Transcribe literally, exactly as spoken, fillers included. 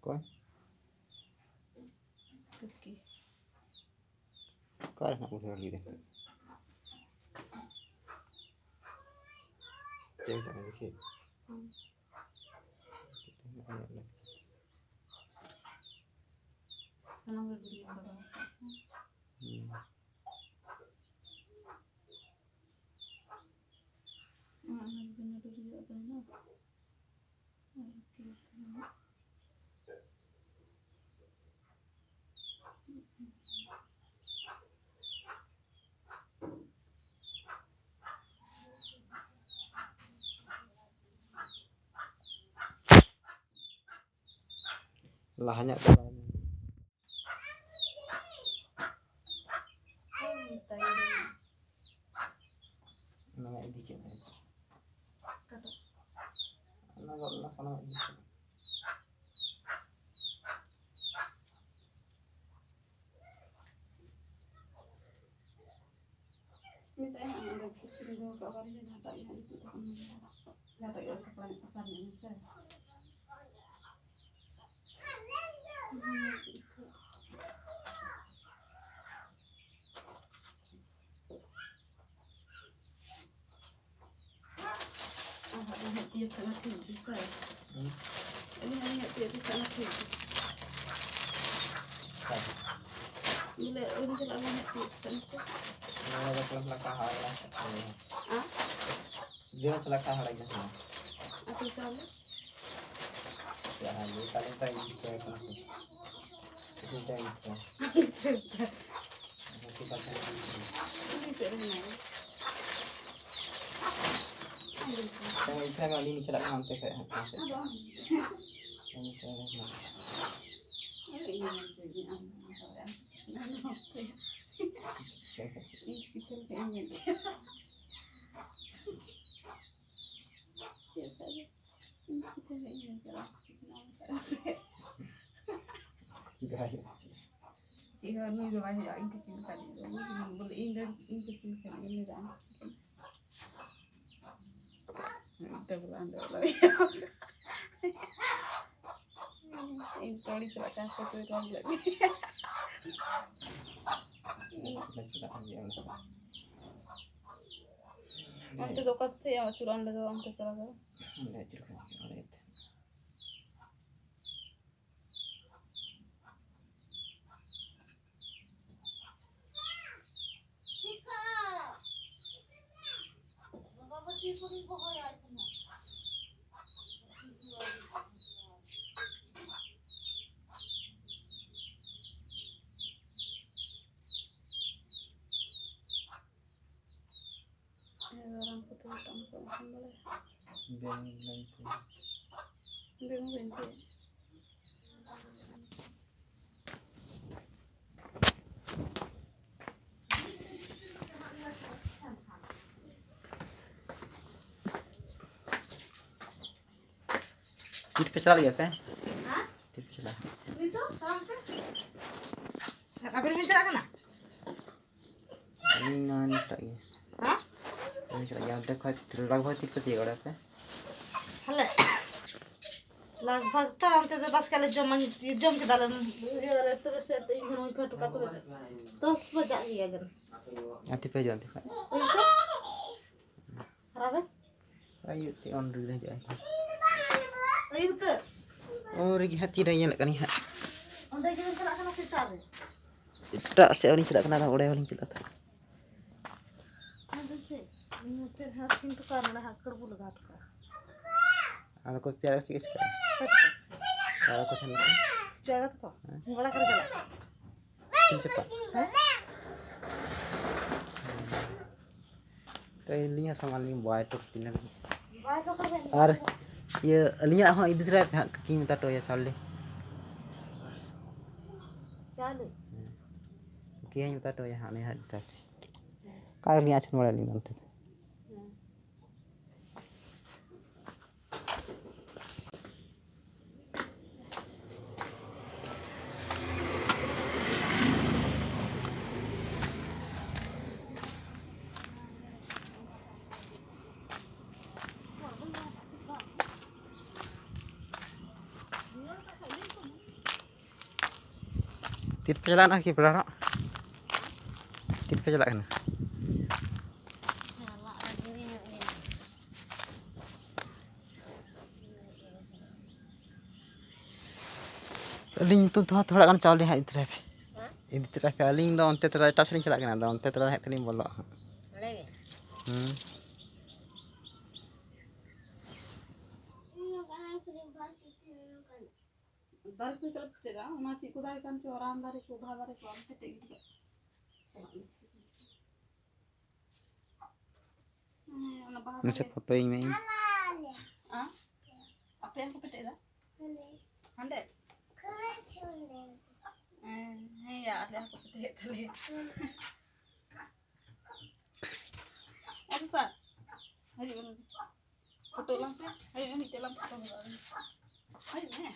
ᱚᱠᱚᱭ? ᱠᱩᱠᱤ᱾ ᱚᱠᱟᱨᱮ ᱱᱟᱜ ᱵᱩᱡᱷᱟᱹᱣ ᱞᱮᱫᱟ? ᱪᱮᱫ ᱞᱮᱠᱟ ᱵᱩᱡᱷᱟᱹᱣ? ᱦᱩᱸ᱾ ᱥᱟᱱᱟᱢ ᱨᱮ ᱜᱩᱨᱤᱡ ᱮᱢ ᱞᱟᱜᱟᱣ ᱠᱟᱜᱼᱟ ᱥᱮ? ᱦᱩᱸ᱾ ᱚᱱᱟ ᱵᱤᱱᱟᱹ ᱜᱩᱨᱤᱡᱟᱜ ᱫᱚ ᱦᱮᱱᱟᱜᱼᱟ? ᱞᱟᱦᱟ ᱧᱚᱜ ᱪᱟᱞᱟᱣ ᱞᱮᱱ᱾ ᱚᱱᱟ ᱢᱟ ᱤᱫᱤ ᱠᱮᱫ ᱢᱮ᱾ ᱚᱠᱟᱴᱟᱜ? ᱚᱱᱟ ᱫᱚ ᱚᱱᱟ ᱥᱟᱱᱟᱢ ᱤᱫᱤ ᱠᱮᱫ ᱢᱮ᱾ ᱢᱮᱛᱟᱭ ᱦᱟᱸᱜ ᱚᱸᱰᱮ ᱠᱩᱥᱤ ᱨᱮ ᱫᱚᱦᱚ ᱠᱟᱜᱼᱟ, ᱵᱟᱨᱦᱮ ᱡᱟᱦᱟᱸᱴᱟᱜ ᱜᱮ ᱦᱟᱸᱜ ᱡᱩᱛᱩᱜ ᱛᱟᱠᱚ ᱢᱟ᱾ ᱡᱟᱦᱟᱸᱴᱟᱜ ᱜᱮ ᱥᱟᱯᱲᱟᱣ ᱧᱚᱜ, ᱚᱥᱟᱨ ᱧᱚᱜ ᱢᱮᱥᱮ᱾ ᱟᱨ ᱟᱹᱞᱤᱧᱟᱜ ᱛᱤ ᱠᱟᱱᱟ ᱴᱷᱤᱠ ᱜᱮ ᱥᱮ? ᱦᱩᱸ᱾ ᱟᱹᱞᱤᱧ, ᱟᱹᱞᱤᱧᱟᱜ ᱛᱤ ᱠᱟᱱᱟ ᱴᱷᱤᱠ ᱜᱮ᱾ ᱦᱮᱸ᱾ ᱵᱚᱞᱮ, ᱟᱹᱣᱨᱤ ᱪᱟᱞᱟᱜ ᱟᱹᱞᱤᱧᱟᱜ ᱛᱤ ᱠᱟᱱᱟ ᱛᱚ᱾ ᱱᱚᱣᱟ ᱫᱚ ᱠᱚᱞᱚᱢ ᱞᱟᱠᱟ ᱦᱟᱣᱟ ᱞᱟᱠᱟ᱾ ᱟᱸ? ᱥᱤᱫᱷᱟᱹ ᱪᱟᱞᱟᱜ ᱠᱷᱟᱱ ᱦᱟᱲᱟᱜ ᱜᱮ ᱛᱟᱦᱮᱱᱟ᱾ ᱟᱯᱮ ᱛᱟᱦᱚᱞᱮ? ᱡᱟᱦᱟᱸ ᱜᱮ, ᱛᱟᱦᱞᱮ ᱛᱟᱭ ᱤᱫᱤ ᱠᱚᱣᱟ ᱠᱟᱱᱟ ᱠᱚ᱾ ᱤᱫᱤ ᱛᱟᱭ ᱤᱫᱤ ᱠᱚᱣᱟ᱾ ᱩᱱᱤ ᱥᱮᱫ ᱨᱮ ᱢᱮᱱᱟᱭᱟ᱾ ᱛᱟᱦᱞᱮ ᱤᱧ ᱴᱷᱮᱱ ᱢᱟ ᱟᱹᱞᱤᱧ ᱞᱤᱧ ᱪᱟᱞᱟᱜ ᱠᱟᱱᱟ ᱚᱱᱛᱮ ᱠᱷᱚᱡ ᱦᱟᱸᱜ, ᱚᱱᱛᱮ ᱠᱷᱚᱡ᱾ ᱟᱫᱚ ᱟᱢ ᱩᱱᱤ ᱥᱮᱫ ᱨᱮ ᱦᱮᱱᱟᱭᱟ᱾ ᱟᱫᱚ ᱤᱧ ᱧᱮᱞ ᱠᱮᱫ ᱢᱮᱭᱟ, ᱟᱢ ᱫᱚ ᱚᱱᱟ ᱠᱚᱨᱮ ᱟᱢ ᱫᱚ ᱚᱱᱟ ᱫᱚ ᱵᱟᱢ ᱤᱧ ᱪᱤᱠᱟᱹ ᱞᱮᱠᱟ ᱤᱧ ᱧᱮᱞ ᱠᱮᱫ᱾ ᱪᱮᱫ ᱞᱮᱠᱟ ᱫᱚ? ᱪᱮᱫ ᱦᱚᱸ ᱱᱩᱭ ᱫᱚ ᱵᱟᱭ ᱦᱩᱭᱩᱜᱼᱟ, ᱤᱧ ᱠᱩᱠᱤ ᱞᱮᱠᱟᱱᱤᱡ ᱫᱚ᱾ ᱵᱚᱞᱮ ᱤᱧ ᱫᱚ, ᱤᱧ ᱠᱩᱠᱤ ᱞᱮᱠᱟᱱᱤᱡ ᱫᱚ ᱱᱩᱭ ᱫᱚ ᱟᱢ ᱠᱩᱠᱤ ᱞᱮᱠᱟᱱᱤᱡ᱾ ᱢᱤᱫᱴᱟᱝ ᱵᱚᱞᱮ ᱟᱢ ᱫᱚ ᱵᱚᱞᱮ ᱵᱟᱹᱲᱤᱡ ᱪᱟᱞᱟᱜ ᱠᱟᱱᱟ, ᱥᱮ ᱛᱩᱭ ᱨᱚᱲ ᱞᱟᱹᱜᱤᱫ᱾ ᱚᱱᱛᱮ ᱫᱚ ᱚᱠᱟ ᱥᱮᱫ ᱮᱢ ᱟᱹᱪᱩᱨᱚᱜᱼᱟ, ᱚᱸᱰᱮ ᱫᱚ, ᱚᱱᱛᱮ ᱪᱟᱞᱟᱣ ᱫᱚ᱾ ᱚᱸᱰᱮ ᱟᱹᱪᱩᱨ ᱠᱷᱟᱱ ᱚᱸᱰᱮ ᱜᱮ᱾ ᱨᱟᱱ ᱠᱚᱛᱮ ᱢᱤᱫᱴᱟᱝ ᱠᱚ ᱮᱢ ᱵᱟᱲᱟᱭᱟ᱾ ᱵᱮᱝ ᱞᱮᱱ ᱛᱤᱧᱟ᱾ ᱵᱮᱝ ᱵᱟᱹᱧ ᱤᱫᱤᱭᱟ᱾ ᱪᱮᱫ ᱯᱮ ᱪᱟᱞᱟᱜ ᱞᱟᱹᱜᱤᱫ ᱟᱯᱮ? ᱦᱮᱸ? ᱪᱮᱫ ᱯᱮ ᱪᱟᱞᱟᱜᱼᱟ? ᱱᱤᱛᱚᱜ ᱛᱟᱲᱟᱢ ᱛᱮ? ᱟᱵᱮᱱ ᱵᱮᱱ ᱪᱟᱞᱟᱜ ᱠᱟᱱᱟ? ᱟᱹᱞᱤᱧ ᱱᱚᱜᱼᱚᱭ ᱱᱤᱛᱚᱜ ᱜᱮ᱾ ᱦᱮᱸ? ᱟᱹᱞᱤᱧ ᱪᱟᱞᱟᱜ ᱜᱮᱭᱟ᱾ ᱚᱱᱛᱮ ᱠᱷᱚᱡ ᱞᱟᱜᱽ ᱵᱷᱟᱜᱽ ᱛᱤᱱ ᱯᱮ ᱛᱤᱭᱳᱜ ᱵᱟᱲᱟ ᱯᱮ? ᱦᱟᱞᱮ᱾ ᱞᱟᱜᱽ ᱵᱷᱟᱜᱽ ᱛᱚ ᱚᱱᱛᱮ ᱫᱚ ᱵᱟᱥᱠᱮ ᱞᱮ ᱡᱚᱢᱟ, ᱡᱚᱢ ᱠᱮᱫᱟᱞᱮ᱾ ᱤᱭᱟᱹ ᱫᱟᱞᱮ, ᱛᱚᱵᱮ ᱥᱮ ᱤᱧ ᱦᱚᱸ ᱱᱚᱜᱼᱚᱭ ᱠᱷᱚᱡ ᱴᱚᱠᱟ ᱛᱚᱵᱮ᱾ ᱫᱚᱥ ᱵᱟᱡᱟᱜ ᱜᱮᱭᱟ ᱡᱟᱹᱱᱤᱡ᱾ ᱟᱨ ᱛᱤ ᱯᱮ ᱦᱤᱡᱩᱜᱼᱟ ᱚᱱᱛᱮ ᱠᱷᱚᱡ? ᱦᱳᱭ ᱥᱮ? ᱟᱨ ᱟᱵᱮᱱ? ᱟᱭᱩᱵ ᱥᱮᱫ ᱩᱱ ᱨᱮᱜᱮ ᱦᱤᱡᱩᱜᱼᱟ᱾ ᱟᱭᱩᱵ ᱩᱛᱟᱹᱨ? ᱩᱱ ᱨᱮᱜᱮ ᱦᱟᱸᱜ ᱛᱤᱨᱮ ᱧᱮᱞᱚᱜ ᱠᱟᱱᱟ ᱦᱟᱸᱜ᱾ ᱚᱸᱰᱮ ᱜᱮᱵᱮᱱ ᱪᱟᱞᱟᱜ ᱠᱟᱱᱟ ᱥᱮ ᱮᱴᱟᱜ ᱨᱮ? ᱮᱴᱟᱜ ᱥᱮᱫ ᱦᱚᱸᱞᱤᱧ ᱪᱟᱞᱟᱜ ᱠᱟᱱᱟ, ᱟᱫᱚ ᱚᱸᱰᱮ ᱦᱚᱸᱞᱤᱧ ᱪᱟᱞᱟᱜᱼᱟ᱾ ᱟᱫᱚ ᱪᱮᱫ? ᱱᱚᱛᱮ ᱦᱟᱸᱜ ᱥᱤᱢ ᱛᱩᱠᱟ ᱱᱚᱰᱮ ᱦᱟᱸᱜ ᱠᱟᱹᱲᱵᱩ ᱞᱟᱜᱟᱣ ᱦᱚᱴᱚ ᱠᱟᱜᱼᱟ᱾ ᱟᱫᱚ ᱠᱚ ᱯᱮᱭᱟ ᱪᱮᱫ ᱠᱚ ᱪᱤᱠᱟᱹᱭᱟ? ᱪᱮᱫ ᱠᱚ? ᱟᱫᱚ ᱠᱚ ᱴᱷᱮᱱ ᱠᱚ ᱪᱮᱫ ᱠᱚ? ᱦᱮᱸ? ᱜᱚᱲᱟ ᱠᱚᱨᱮ ᱪᱟᱞᱟᱜ? ᱛᱤᱱ ᱪᱟᱯᱟ? ᱦᱮᱸ? ᱛᱚ ᱟᱹᱞᱤᱧ ᱦᱚᱸ ᱥᱟᱢᱟᱱ ᱞᱤᱧ ᱵᱟᱭ ᱦᱚᱴᱚ ᱠᱟᱹᱠᱤᱱᱟ᱾ ᱵᱟᱭ ᱦᱚᱴᱚ ᱠᱟᱜ ᱵᱮᱱ᱾ ᱟᱨ ᱤᱭᱟᱹ ᱟᱹᱞᱤᱧᱟᱜ ᱦᱚᱸ ᱤᱫᱤ ᱛᱚᱨᱟᱭ ᱯᱮ ᱦᱟᱸᱜ, ᱠᱟᱹᱠᱤᱧ ᱢᱮᱛᱟ ᱦᱚᱴᱚ ᱟᱭᱟ ᱪᱟᱣᱞᱮ᱾ ᱪᱟᱣᱞᱮ? ᱦᱮᱸ᱾ ᱠᱟᱹᱠᱤᱭᱟᱹᱧ ᱢᱮᱛᱟ ᱦᱚᱴᱚ ᱟᱭᱟ ᱦᱟᱸᱜ, ᱩᱱᱤ ᱦᱟᱸᱜ ᱤᱫᱤ ᱛᱚᱨᱟᱭ ᱯᱮ᱾ ᱚᱠᱟ ᱨᱮᱞᱤᱧ ᱟᱪᱷᱟ ᱵᱟᱲᱟᱭᱟ ᱟᱹᱞᱤᱧ ᱫᱚ ᱚᱱᱛᱮ ᱫᱚ᱾ ᱦᱮᱸ᱾ ᱛᱤᱨᱮᱯᱮ ᱪᱟᱞᱟᱜ ᱠᱟᱱᱟ ᱠᱤ ᱯᱮᱲᱟ ᱦᱚᱲ? ᱛᱤᱨᱮᱯᱮ ᱪᱟᱞᱟᱜ ᱠᱟᱱᱟ? ᱟᱹᱞᱤᱧ ᱧᱩᱛᱩᱢ ᱛᱮᱦᱚᱸ ᱛᱷᱚᱲᱟ ᱜᱟᱱ ᱪᱟᱣᱞᱮ ᱦᱟᱸᱜ ᱤᱫᱤ ᱛᱚᱨᱟᱭ ᱯᱮ᱾ ᱤᱫᱤ ᱛᱚᱨᱟᱭ ᱯᱮ᱾ ᱟᱹᱞᱤᱧ ᱫᱚ ᱚᱱᱛᱮ ᱛᱚᱨᱟ ᱮᱴᱟᱜ ᱥᱮᱫ ᱞᱤᱧ ᱪᱟᱞᱟᱜ ᱠᱟᱱᱟ, ᱟᱫᱚ ᱚᱱᱛᱮ ᱛᱚᱨᱟ ᱦᱮᱡ ᱛᱮᱞᱤᱧ ᱵᱚᱞᱚᱜᱼᱟ ᱦᱟᱸᱜ᱾ ᱦᱩᱸ᱾ ᱫᱟᱨᱮ ᱠᱚ ᱪᱮᱫ ᱞᱮᱠᱟ ᱯᱮᱴᱮᱡ ᱫᱟ? ᱚᱱᱟ ᱪᱮᱫ ᱠᱚ ᱫᱟᱨᱮ ᱠᱟᱱ ᱪᱚ, ᱨᱟᱱ ᱫᱟᱨᱮ ᱠᱚ, ᱵᱟᱦᱟ ᱫᱟᱨᱮ ᱠᱚ, ᱟᱞᱮ ᱯᱮᱴᱮᱡ ᱜᱤᱰᱤ ᱠᱟᱜ᱾ ᱦᱮᱸ, ᱚᱱᱟ ᱵᱟᱦᱟ ᱢᱟᱥᱮ ᱫᱟᱨᱮ᱾ ᱯᱷᱳᱴᱳᱭᱤᱧ ᱢᱮ ᱤᱧ᱾ ᱟ? ᱟᱯᱮ ᱦᱚᱸᱠᱚ ᱯᱮᱴᱮᱡ ᱫᱟ? ᱦᱟᱸᱰᱮ? ᱦᱮᱸ, ᱦᱮᱸ ᱭᱟ, ᱟᱞᱮ ᱦᱚᱸᱠᱚ ᱯᱮᱴᱮᱡᱮᱫ ᱛᱟᱞᱮᱭᱟ᱾ ᱟᱪᱪᱷᱟ, ᱦᱤᱡᱩᱜ ᱢᱮ᱾ ᱯᱷᱳᱴᱳ ᱞᱟᱝ ᱯᱮ᱾ ᱦᱤᱡᱩᱜ ᱢᱮ, ᱢᱤᱫᱴᱮᱡ ᱞᱟᱝ ᱯᱷᱳᱴᱳ ᱧᱚᱜᱚᱜᱼᱟ᱾ ᱦᱤᱡᱩᱜ ᱢᱮ᱾